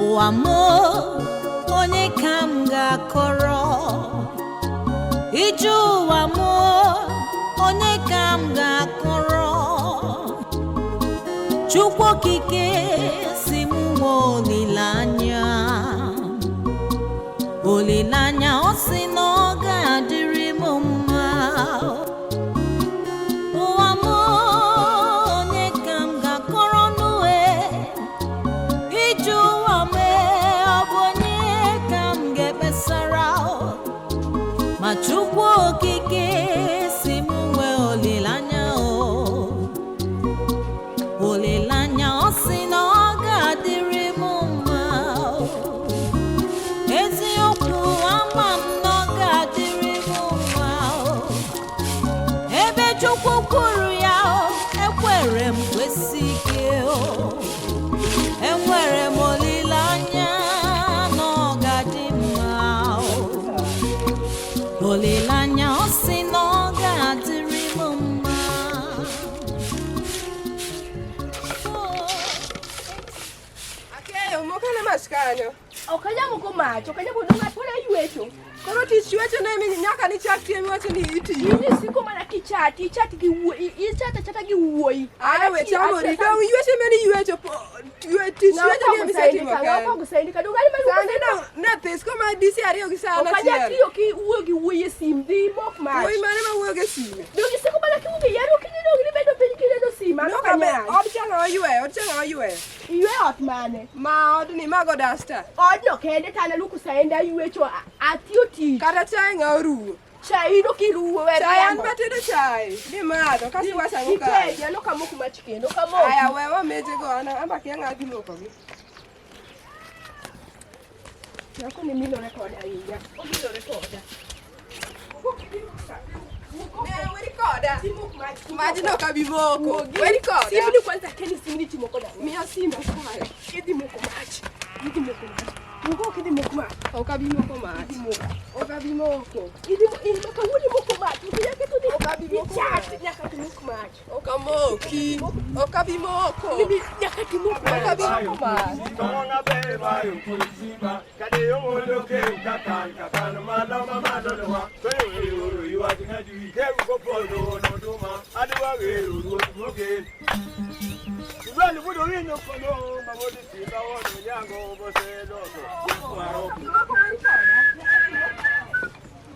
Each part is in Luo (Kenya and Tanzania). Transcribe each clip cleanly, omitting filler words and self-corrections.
Ụwa m, onye ka m ga-akọrọ? Ije ụwa m, onye ka m ga-akọrọ? Chukwu Okike si m nwee olileanya, olileanya, ọ sị na ọ ga-adịrị m mma. Ụwa m, onye ka m ga-akọrọ n'uwe? Ije ụwa m, ọ bụ onye ka m ga-ekpesara? Ma Chukwu Okike si m nwee olileanya, o olileanya, ọ sị na ọ ga-adịrị m mma. Eziokwu, ama m na ọ ga-adịrị m mma. Ebe Chukwu kwuru ya, ekwere m, kwesị ike o. Enwere m olileanya na ọ ga-adị mma o. Olileanya, ọ sị na ọ ga-adịrị m mma. Akeyo mokane mach kanyo. Ok anyal moko mach, ok anyal mondo ng'at moro ywecho. Koro tich ywecho ne mi nyaka ni chak tiyo miwacho ni itiyo. In isiko mana kichat, ichat gi wuoyi, ichat achata gi wuoyi. Aya we chamori dong ywecho meni ywecho po tich ywecho ni emisetimo kende. Nopango saindi ka dong ani Sani dong ne this koma disi ariyo gi sana Ok anyal achiel. tiyo ki wuoyo gi wuoyi e sim, dhi mok mach. Wuoyi mane ma wuoyo gi sime? Dong isiko mana kiwuoyo gi yaro kineno ni bedo piny kineno sim, an No ok kabe anyal. od cha ng'ama yweyo, od cha ng'ama yweyo. Iywe ot mane? Ma odni mago dasta. Odno kende to an aluoko saenda aywecho, atiyo tich. Kata chae ng'a oruwo. Chai in ok iruwo, we Chae an riambo. batedo chae. Ni madho kasto iwacho ang'o kae. Itedi, an ok amok mach kendo, ok amoki. Aya we wa meche go an amba kia ng'a dhi mokogi. Nyako ni milore koda ahinya. Omilore koda. Ne weri koda. Simok mach. Majno ok abi moko. Weri koda. Simni kwanza keni simni timo koda. Miya sime kae. Idhi moko mach. Idhi moko mach. Wuok oko idhi moko mach. Ok abi moko mach. Idhi moko. Ok abi moko. Idhi in maka wuoni moko mach. Ok nyaka to Ok abi moko Ichat mach. nyaka timok mach. Ok amoki. Ok abi moko. Mimi nyaka timok Ok abi mach. moko mach.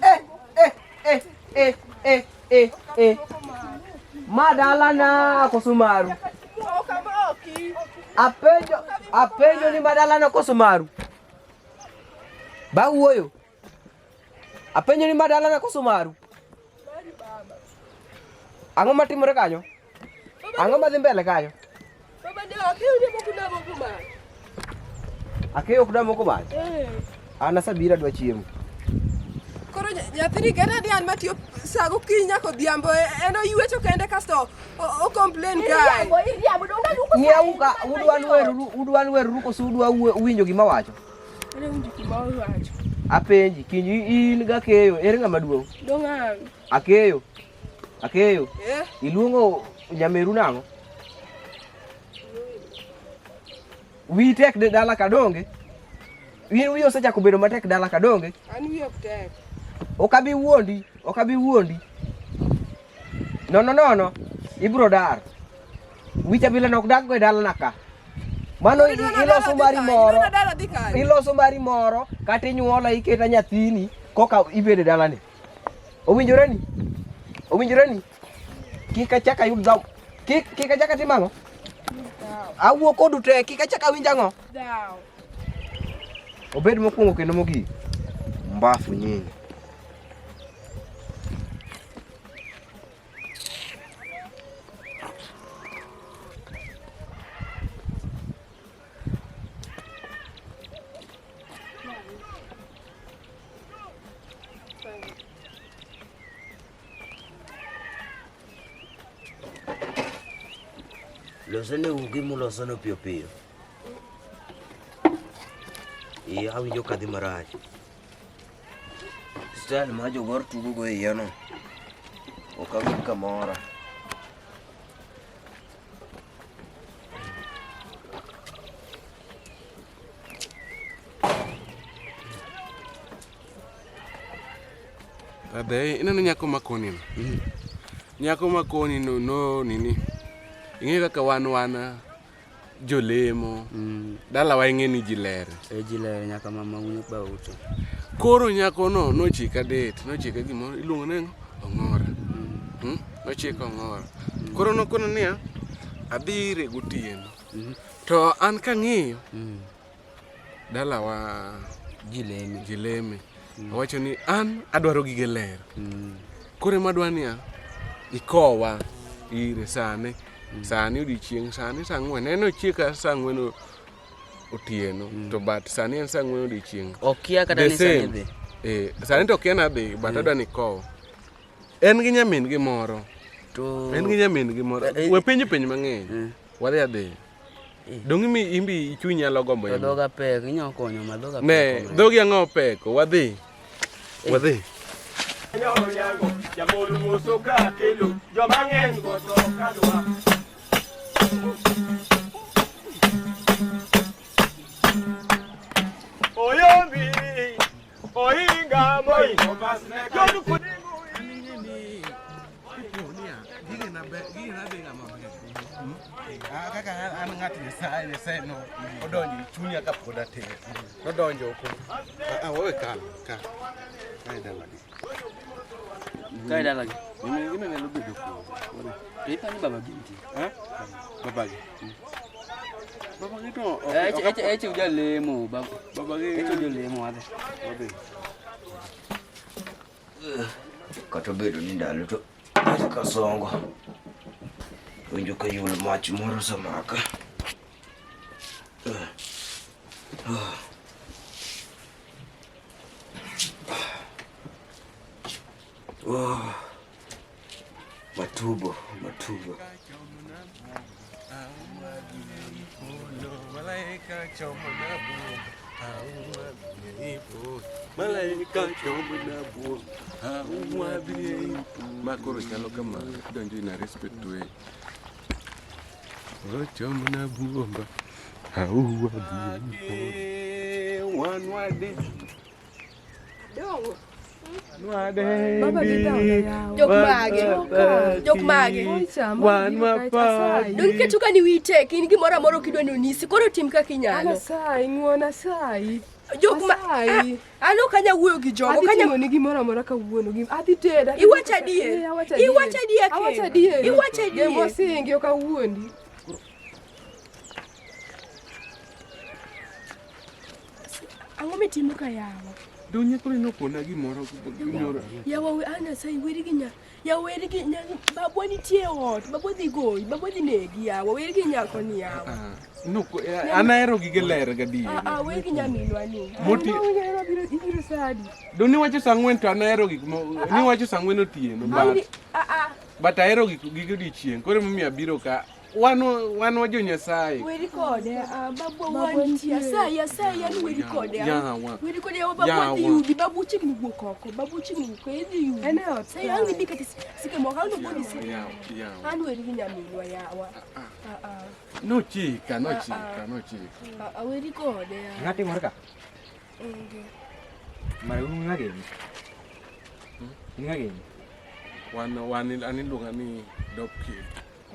Eh, eh, eh, eh, eh, eh, eh. Ma dalana koso maru? Ok amoki. Apenjo, apenjo ni ma dalana koso maru? Ba wuoyo. Apenjo ni ma dalana koso maru? Ang'o matimore kanyo? Ang'o madhi mbele kanyo? Baba ne akeyo ne moko na moko mach. Akeyo ok dwa moko mach. Eh. An asebiro adwa chiemo. Koro nyathini kata ni an matiyo sa gokinyi nyaka odhiambo en oywecho kende kasto o complain kae. Iriambo, iriambo dong naluoko Ng'iew ka udwa weruru, udwa weruru koso udwa winjo gima wacho? Ana winjo gima owacho. Apenji, kiny in gakeyo, ere ng'ama duong'? Dong an. Akeyo. Akeyo. Eh? Iluongo nyameru nang'o? Wiyi tek de dala ka donge? In wiyi osechako bedo matek dala ka donge? An wiya ok tek. Ok abi wuondi, ok abi wuondi. Nono nono, ibro dar. Wich abila no ok dag go e dalana ka. Mano Idwa na iloso dala dhi mari kanye? moro. Idwa na dala dhi kanye? Iloso mari moro kata inyuola iketa nyathini koka ibedo e dalani. Owinjore ni? Owinjore ni? Kik achak ayud dhaw. Kik kik achak atim ang'o? Awuo kodu te, kik achak awinj ang'o? Dhaw. Obed mokwongo kendo mogik. Mbafu nyinyi. Losene ugi mulosono piyo piyo. Iya awinjo kadhi marach. Style ma jogor tugo go e iya no ok awinj kamora. Adhe, ineno nyako ma koni no. Nyako ma koni no no nini. Ing'eyo kaka wan wan jolemo. Dalawa ing'e ni ji ler. E ji ler nyaka mama unyo bauto. Koro nyako no nochika date, nochika gimoro iluongo ni ang'o? Ong'ora. Nochika ong'ora. Koro nokono niya, adhi ire gotieno. To an kang'iyo, dalawa Ji leme. ji leme. Awacho ni an adwaro gige ler. Koro ema adwa niya, ikowa ire sani. Sani odiochieng' sani saa ang'wen. En ochieka saa ang'wen otieno. To but sani en saa ang'wen odiochieng'. Okia kata The ni sani same. dhi. Eh, sani to okia nadhi, but adwa ni ikowa. En gi nyamin gi moro. To En gi nyamin gi moro. We penjo penjo mang'eny. Wadhi adhiya. Dong' imi imbi chunyi nyalo gombo to nyamin. dhoga pek, inyalo konyo ma dhoga Ne, pek. omera. dhogi ang'o peko, wadhi. Wadhi. Kaka an ng'at Nyasaye, Nyasaye no odonjo e chunya kapod atin. Nodonjo oko. Ah, wawe ka, ka. Kae dalagi. Kae dalagi. Gima gima nyalo bedo kuom. To ipani baba gi nitie. Eh? Babagi. Babagi to ok. Eche eche ujalemo baba. Babagi. Eche ujalemo wadhi. Wadhi. Kata obedo ni ndalo to kasongo. Winjo ka yul mach moro osemaka. Oh. Matubo, matubo. Malaika chomona buo, auma bie Malaika chomona buo, auma bie Ma koro chalo kama donjo in a respect way. Ochomona buomba, auma bie Wan wade. Dongo. Baba gi dhawo na yawa. Jok mage? Jok mage? Wan mapadi. Dong iketo ka ni wiyi tek, in gimoro amora ok idwa ni onyisi, koro tim kaka inyalo. An asayi, ng'uon asayi. Jok ma Asayi. an ok anyal wuoyo gi jogo, Adhi ok anyal timoni gimoro amora kawuono. Adhi tedo. adhi Iwacho luoko- adier? Eh, awacho adier. Iwacho adier, Ken? Awacho adier. Iwacho adier? Gem osingi ok awuondi. Ang'o mitimo ka yawa? Dong nyako ni nokona gimoro gimoro. Yawa we an asayi weri gi nya yawa weri gi nya babwa nitie e ot, babwa dhi goyi, babwa dhi negi yawa, weri gi nyako ni yawa. Ah, noko an ahero gige ler gadier. Ah, ah, weri gi nyaminwa ni. Moti Mawinjo biro ibiro sa adi? Dong niwacho saa ang'wen to an ahero gik mo niwacho saa ang'wen otieno but Ah, ah, but ahero gik gige odiochieng' koro emomiyo abiro ka wan wan wa jo Nyasaye. weri kode, ah, babwa wan nitie, asayi, asayi, an weri kode. ah. Yawa. Weri kode yawa, babwa dhi Yawa. yudi, babwa chiegni wuok oko, babwa chiegni wuok oko, idhi yudi. En e ot Sayi, ang' ibi kata sike moko, ang' nobodi sike. Yawa, yawa. An weri gi nyaminwa yawa. Ah, ah, Nochika, nochika, nochika. ah, ah, weri kode. ah. Ng'ati moro ka. Onge. Mara un ng'a gini? In ng'a gini? Wan wan an iluonga ni Dop Kid.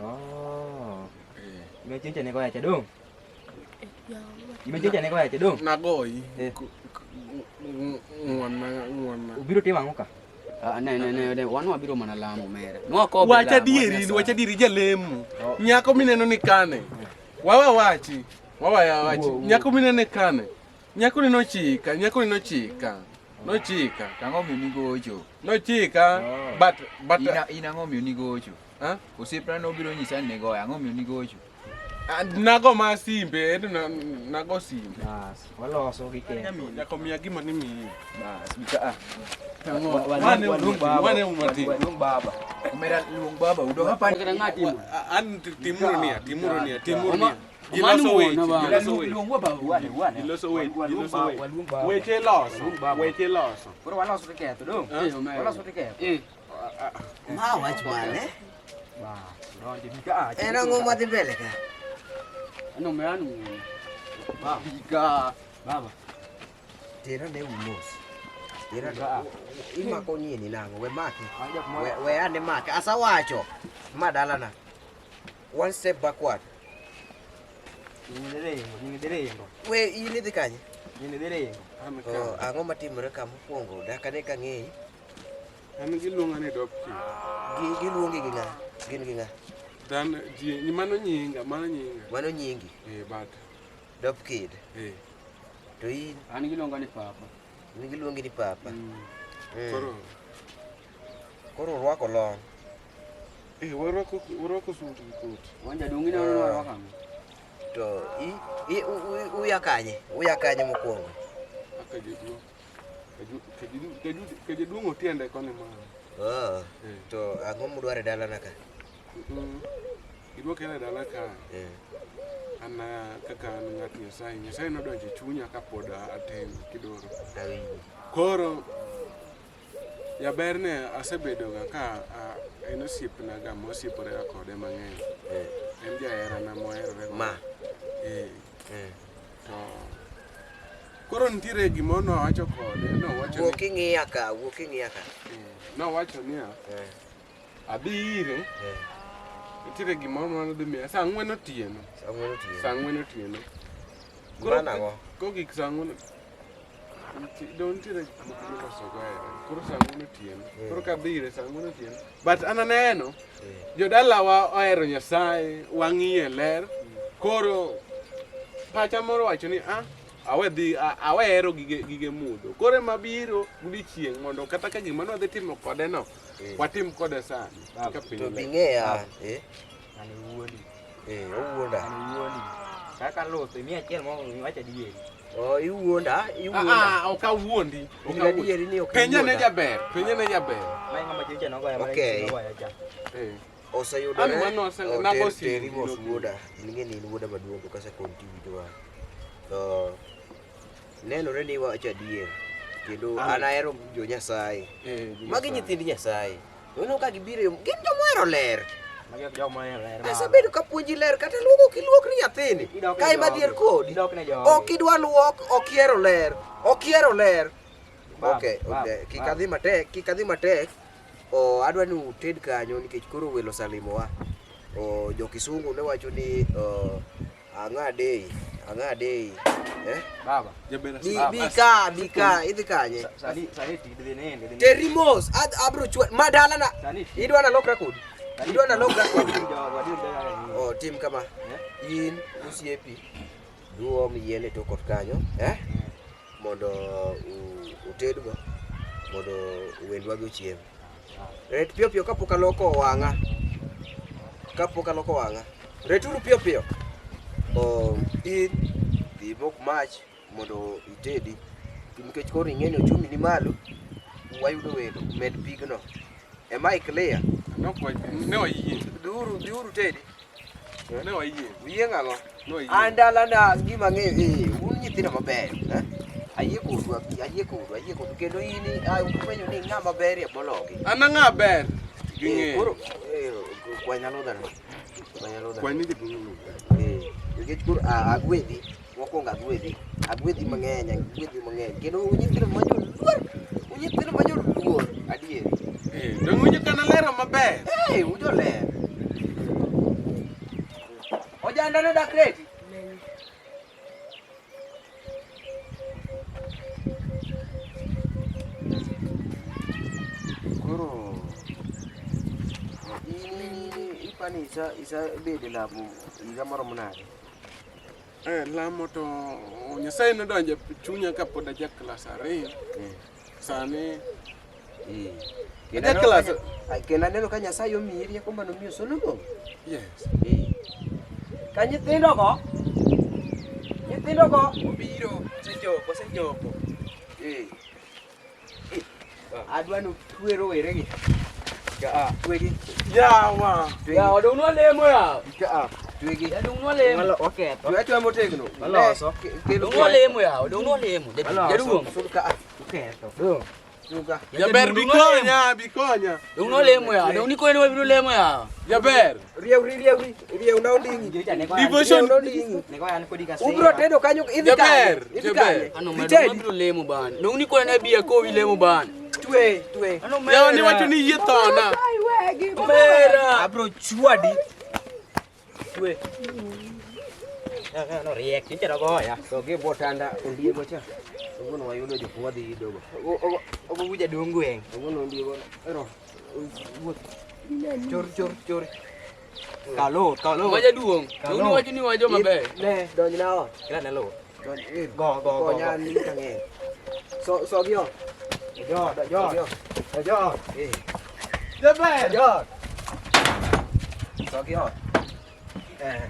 Oh. Eh. Gima chieng' cha ne goya cha dong. Yawa. Gima chieng' cha ne goya cha dong. Nagoyi. Eh. Ng'won na ng'won na. Ubiro timo ang'o ka? Ah, ne ne ne ne wan wabiro mana lamo mere. Nwakobe Wach lamo, adieri, Nyasaye. wach adieri jalemo. Nyako mineno ni kane. Wawa wachi. Wawa ya wachi. Nyako mineno ni kane. Nyako ni nochika, nyako ni nochika. Nochika. Ang'o miyo nigocho? Nochika. But but In ang'o miyo nigocho? Ha? Osiepna nobiro nyisa ni nigoyo, ang'o miyo nigocho? Ah, Nago ma simbe, ento nago simbe. Bas, waloso gi Ken. Nyako miya gima ni miyi. Bas, bika ah. Wane wane umati. Luong baba. Omera luong baba udong apani. Kata ng'ati mo. An timuru niya, timuru niya, timuru Oma- niya. Giloso Omanu weche, wuon, baba. giloso weche. Luong baba Wane, wane. Giloso weche, giloso weche. Waluong baba. Weche loso, Waluong baba. weche loso. Koro waloso tiketho dong. Eh, omera. Waloso tiketho. Eh, Ma wach mane? Bas, donjo bika ah. En ang'o madhi mbele ka? ano omera an wuon. Bika. Baba. Tera ne mos. Ira to imako nyieni nang'o? We make. We ane make. Asawacho. Ma dalana. One step backward. Nyini dhi ringo, nyini dhi ringo. We in idhi kanye? Nyini dhi ringo. An Oh, ka. ang'o matimore ka mokwongo? Dakane ka ng'eyi. An giluonga ni Dopki. Giluongi gi ng'a? Gin gi ng'a? Dhano ji mano nyinga, mano nyinga. Mano nyingi. Eh, but Dop kid. eh To in An giluonga ni papa. in giluongi ni papa. Mm. koro Koro urwako long. eh warwako sut gi koti. Wan jaduong' ineno ni warwako ang'o? To i uya kanye? Uya kanye mokwongo? Kaka jaduong'. Ka jaduong' otiende koni malo. Oh, Eh. to ang'o mudwaro e dalana ka? Gima kela e dala ka Eh. an kaka an ng'at Nyasaye, Nyasaye nodonjo e chunya kapod atin kidoro. Awinjo. Koro jaberne asebedoga ka en osiepna ga mosiepore ga kode mang'eny. Eh. En jaherana moherore go. Ma. Eh. Eh. To koro nitiere gimoro nowacho kode, nowacho Wuok ni ing'iya ka, wuok ing'iya ka. nowacho niya, Eh. adhi ire, Eh. nitiere gimoro manodhi miya saa ang'wen otieno. Saa ang'wen otieno. Saa ang'wen otieno. Mano ang'o? Kogik saa ang'wen do nitiere gik moko miloso go e koro saa ang'wen otieno. Koro kadhi ire saa ang'wen otieno. But an aneno jodalawa ohero Nyasaye, wang'iye ler. Koro pacha moro wacho ni ah awe dhi awe hero gige mudho. Koro ema biro godiechieng' mondo kata ka gima nwadhi timo kode no watim kode sani. Ka piny To ler. bing'eya. Eh. Ng'ani wuondi. Eh, owuonda. Ng'ani wuondi. Kaka luth, imiya achiel mo iwacho adieri. Oh, iwuonda, iwuonda. Ah, ok awuondi. Ok In adieri ni ok Penja ne iwuonda. jaber, penja ne jaber. Ma ng'ama chieng' cha nogoya mana Okay. nogoya cha. Eh. Oseyudore. An mano ose- Oh, nago ter- simu teri mos gi wuoda. In ing'e ni in wuoda maduong' to kasekon tiwinjowa. To nenore ni iwacho adier. Kendo an ahero jo Nyasaye. Eh, jo Magi Nyasaye. nyithind Nyasaye. Ineno ka gibiro e yo, gin jomohero ler. Magi ok joma ohero ler. Asebedo ka puonji ler kata luoko ok iluokri nyathini. Idok ne Ka ema jogi. dhier kodi. Idok ne jogi. Ok idwa luok, ok ihero ler. Ok ihero ler. Bab, Okay, bab, okay. Kik bab. adhi matek, kik adhi matek. O, adwa ni uted kanyo nikech koro welo osalimowa. O, jo Kisungu ne wacho ni o, ang'a dei, ang'a dei. Eh? Baba. Jaber Bi, ase- bi ka, bi ka, idhi kanye? Sani sani ti dhi nindi. dhi Teri mos, abro chwa, ma dalana. Sani ti. Idwa nalokra kodi? Idwa nalokra kodi? Wadhi jogo, wadhi jogo. O, tim kama. In osiepi, duom yien e tok ot kanyo, eh? Mondo utedgo, mondo wendwa gi ochiem. Ret piyo piyo kapok aloko wang'a. Kapok aloko wang'a. Returu piyo piyo. O, in dhi mok mach mondo itedi. Nikech koro ing'e ni ochumi ni malo, wayudo welo, med pigno. Am I clear? Ne wayie. Dhiuru, dhiuru tedi. Ne wayie. Uyie ng'ang'o? Ne wayie. An dalana gima ang'eyo, eh, un nyithindo mabeyo. Eh? Ayie kodu, ayie kodu, ayie kodu. Kendo in, ufwenyo ni ng'ama berie mologi. An ang'a ber. Eh, Ging'eyo. koro, eh, kwany alodhano. Kwany alodhano. Kwany ni jaduong' luonga. Eh, nikech koro agwedhi, mokwongo agwedhi. Agwedhi mang'eny, agwedhi mang'eny. Kendo un nyithindo ma joluor, un nyithindo ma joluor, adier. Eh, dong' winjo ka nalero maber. Eh, ujoler. Ojanda nodak reti. Koro in ipani isa isebedo e lamo higa moromo nade? Eh, lamo to Nyasaye nodonjo e chunya kapod aja klas 2. Sani Kendo aja aneno klas ka kendo aneno ka Nyasaye omiyi rieko manomiyo Solomon. Yes. Ka nyithindo go, nyithindo go Obiro, osechopo, osechopo. Eh. Adwa ni utwe roweregi. Twegi. Yawa. Yawa, dong' nwalemo yawa. Twegi. Dong' nwalemo. Waketho. Twe atweya motegno. Waloso. Kelo Dong' nwalemo yawa, dong' nwalemo. Jaduong'. Sud ka. Uketho. Suka. Jaber bikonya, bikonya. Dong nolemo ya, dong nikone ni wabiro lemo ya. Jaber. Riewri, riewri, riewna onding'i. Devotion. Riewna onding'i. Nego an kodi kasira. Ubiro tedo kanyo, idhi kanye? Jaber, Idhi jaber. kanye? Ano mera, Itedi. wabiro lemo bana. Dong nikone ni abi akowi lemo bana. Twe, twe. Ano mera. Yawa ni wacho ni yie thona. Ai, wegi. Mera. Abro chwadi. Twe. No riek, tinde goya. To gi bwo tanda ondiego cha. Kawuono wayudo jok mwadhi idogo. Obo wuja dong gweng'. Kawuono ondiego. Ero. Wuoth. Chor, chor, chor. Kalo, kalo. Majaduong', dong niwacho ni wajo maber. Ne, donj na ot. Kila ne lo. Donj, eh, Go, go, go, Konya go. an ka ng'eny. So, so gi ot. Jo, jo. So gi ot. Jo. Eh, Jaber. jo. So gi ot. Eh.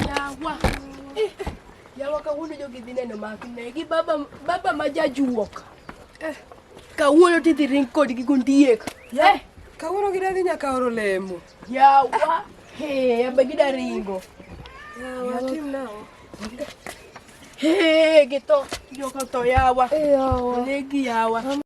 Yawa. Eh, Yawa kawuono jogi dhi neno mak ne gi baba baba ma jajuok. Eh, kawuono tidhi ring kodgi gondiek. Eh, Kawuono gidadhi nyaka oro lemo. yawa. He, ambe gida ringo. Yawa, tim nang'o? He, githo. Joka tho yawa. Onegi yawa.